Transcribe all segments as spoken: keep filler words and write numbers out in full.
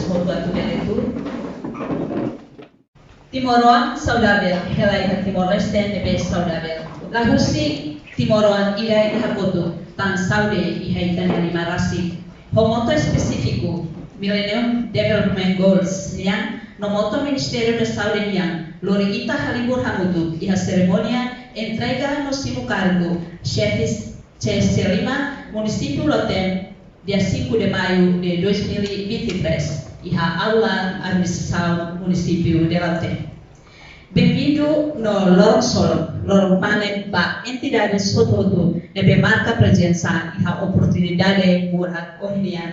Hotu atu bele tuur. Timoroan saudavel, hela iha Timor-Leste ne'ebé saudavel. La husi timoroan ida iha kotuk, tan saúde iha ita-nia liman rasik. Ho moto espesífiku, Millennium Development Goals nian, no moto Ministériu da Saúde nian, lori ita halibur hamutuk iha serimónia entrega no simu kargu xefe C C lima Munisípiu Lautém, dia cinco de maio de dois mil e vinte e três, iha aula administrasaun Munisípiu de Lautém. Benvindu no loron solok, loron mane ba entidades hotu-hotu ne'ebé marka prezensa iha oportunidade murak ohin nian.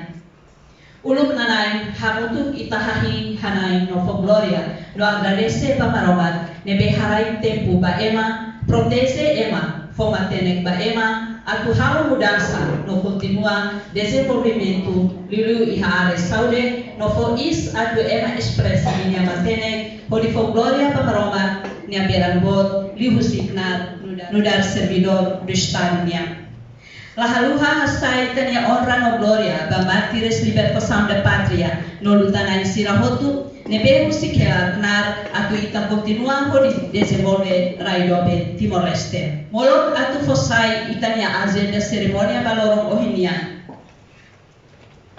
Uluk nanain, hamutuk ita hahi'i hanain no fó glória no agradese ba Maromak ne'ebé haraik tempu ba ema, proteje ema, fó matenek ba ema, atu halo mudansa no kontinua dezenvolvimentu liuliu iha área saúde, no fó iis atu ema espresa ninia matenek hodi fó glória ba Maromak nia belan boot liuhusi knaar nu'udar, nu'udar servidór do Estadu nian. La haluha hasa'e ita-nia onra no glória ba mártires libertasaun da pátria no luta-na'in sira hotu ne'ebé husik hela knaar atu ita kontinua hodi dezenvolve rai doben Timor-Leste. Molok atu fó sai ita-nia ajenda serimónia ba loron ohin nian.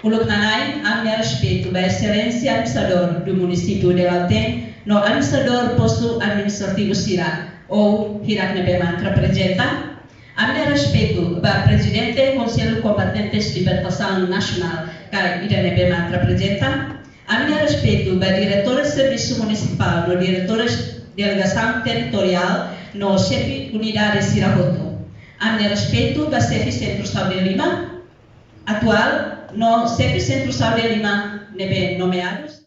Uluk nanain, ami-nia respeitu ba Exelénsia Administradór do Munisípiu de Lautém no administradór postu administrativu sira, ou hirak ne'ebé mak reprezenta. Ami-nia respeitu ba Prezidente Konsellu Kombatentes Libertasaun Nasionál, ka ida ne'ebé mak reprezenta. Ami-nia respeitu ba diretór servisu munisipál no diretór delegasaun territoriál no xefe unidade sira hotu. Ami-nia respeitu ba xefe Sentru Saúde lima atuál no xefe Sentru Saúde lima ne'ebé nomeadus.